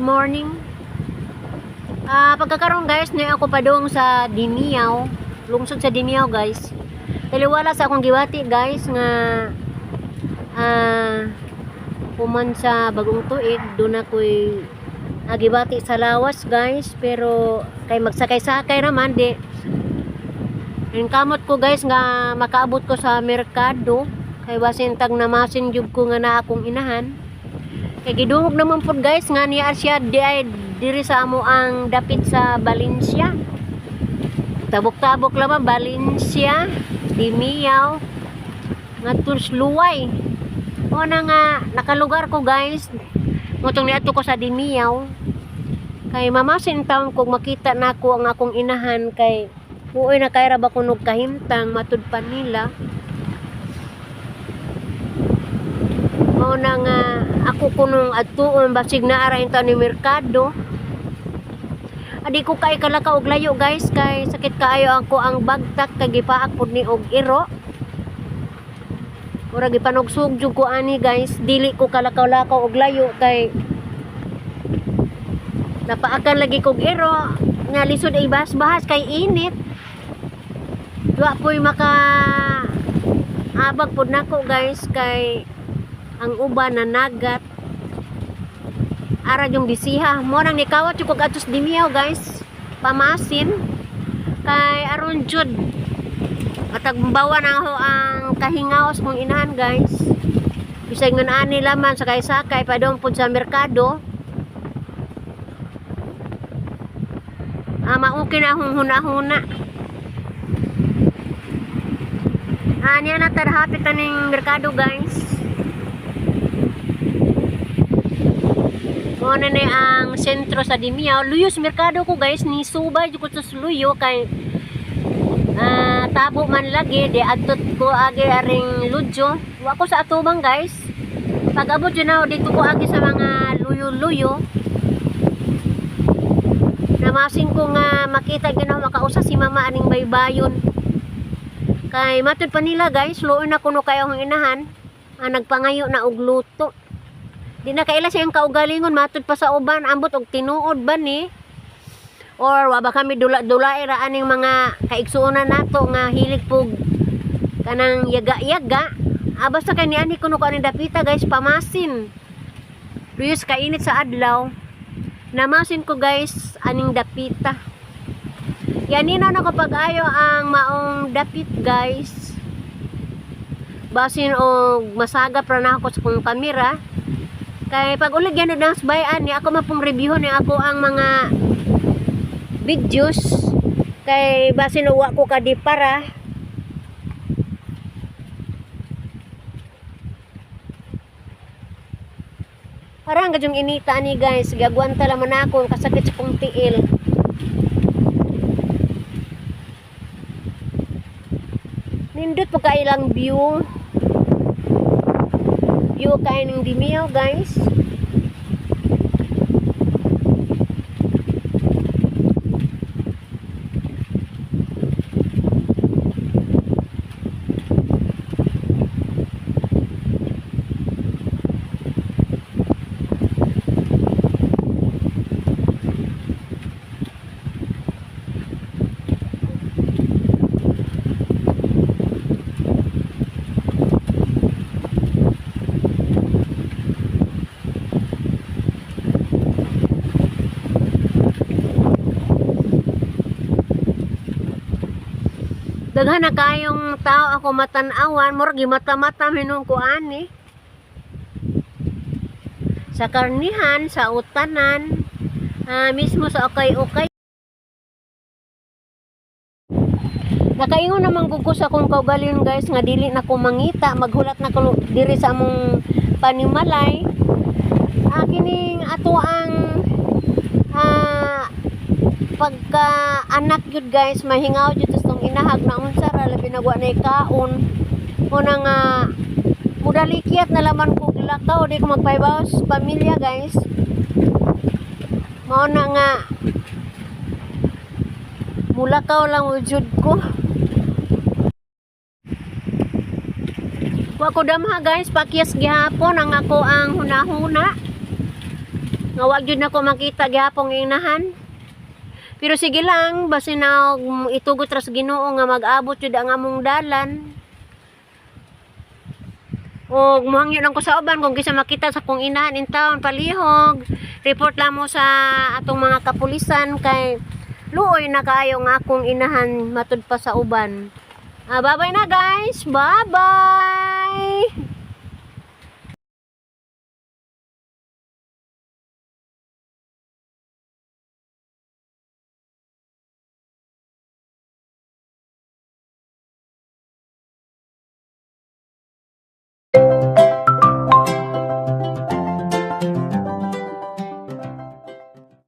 Morning. Pagkakaroon guys, ni ako padung sa Dimiao, lungsod sa Dimiao, guys. Taliwala sa akong giwati, guys, nga human sa bagong tuig, doon ako'y gibati sa lawas, guys, pero kay magsakay-sakay raman di yung kamot ko, guys, nga makaabot ko sa merkado kay basin tag namasin jud ko nga na akong inahan. Kay gidungog naman pud, guys, nga niya siya di ay diri sa amo ang dapit sa Valencia. Tabok-tabok lamang Valencia, Dimiao, ngadto sa Luway. O na nga nakalugar ko, guys. Motong niadto ko sa Dimiao. Kay mamasin taon kog makita nako ang akong inahan kay puoy na kay ra ba kunog kahimtang matud pa nila. Mao na nga ako kunong adtuon basig naa ra intawn ni merkado. Adi ko kay kalakaw og layo, guys, kay sakit kaayo ako ang bagtak kay gipaak pud ni og iro. Murag gipanugsug jud ko ani, guys, dili ko kalakaw-lakaw og layo kay napaakan lagi kog iro nga lisod ay bahas-bahas kay init. Wa po'y maka abag pud nako, guys, kay ang uban nanagat. Ara yung bisiha. Mo nang nikawat yung kog adto sa Dimiao, guys. Pamasin. Kay aron jud matagbawa na ako ang kahingaw sa kong inahan, guys. Bisag nga ani laman sakay-sakay padung pud sa merkado. Mauki na akong huna-huna. Niya na tarhapit aning merkado, guys. Mo na ni ang sentro sa Dimiao. Luyo sa merkado ko, guys, ni subay jud ko sa luyo kay tabo man lagi di adtot ko agi aring ludyo. Wa ko sa atubang, guys. Pag abot jud na dito ko agi sa mga luyo-luyo. Namasin ko nga makita gyud ako makausa si mama aning baybayon. Kay matud pa nila, guys, luoy na kuno kayo ang inahan, ang nagpangayo na og luto. Di na kaila siyang kaugalingon matud pa sa uban, ambot og tinuod ba ni? Or wa ba kami dula-dula ra aning mga kaigsuonan nato nga hilig pug kanang yaga-yaga. Basta kay niani kuno ko aning dapita, guys, pamasin. Luyos kainit sa adlaw. Namasin ko, guys, aning dapita. Yanina na kapag ayo ang maong dapit, guys. Basin og masagap ra na ako sa kong kamera. Kay pag ulig yan na bayan ni ako mapong review ni ako ang mga videos kay basin wa ko kadi para. Parang gadyong inita ni, guys, gagwanta laman ako kasakit sa kong tiil. Nindot pa kailang view. View kay ning Dimiao, guys. Daghan na kayong tao ako matan-awan, murag gimata-mata minon ko ani. Sa karnihan, sa utanan, mismo sa ukay-ukay. Nakaingon naman gud ko sa akong kaugalingon, guys, nga dili na ko mangita, maghulat na ko diri sa among panimalay. Kining ato ang pagka anak yun, guys, mahingaw jud sa tong inahag na unsa ra labi na wa nay kaon. Una nga mudalikyat na laman ko lakaw, di ko magpaybaw sa pamilya, guys. Mao na nga mulakaw lang ujud ko. Wa ko damha, guys, pakyas gihapon ang ako ang hunahuna. Nga wa gyud nako makita gihapong inahan. Pero sige lang, basin na itugot ra sa Ginoo nga mag-abot jud ang among dalan. O muhangyo lang ko sa uban kung kinsa makita sa akong inahan in town, palihog. Report lang mo sa atong mga kapulisan kay luoy na kaayo nga akong inahan matud pa sa uban. Ah, bye-bye na, guys. Bye-bye.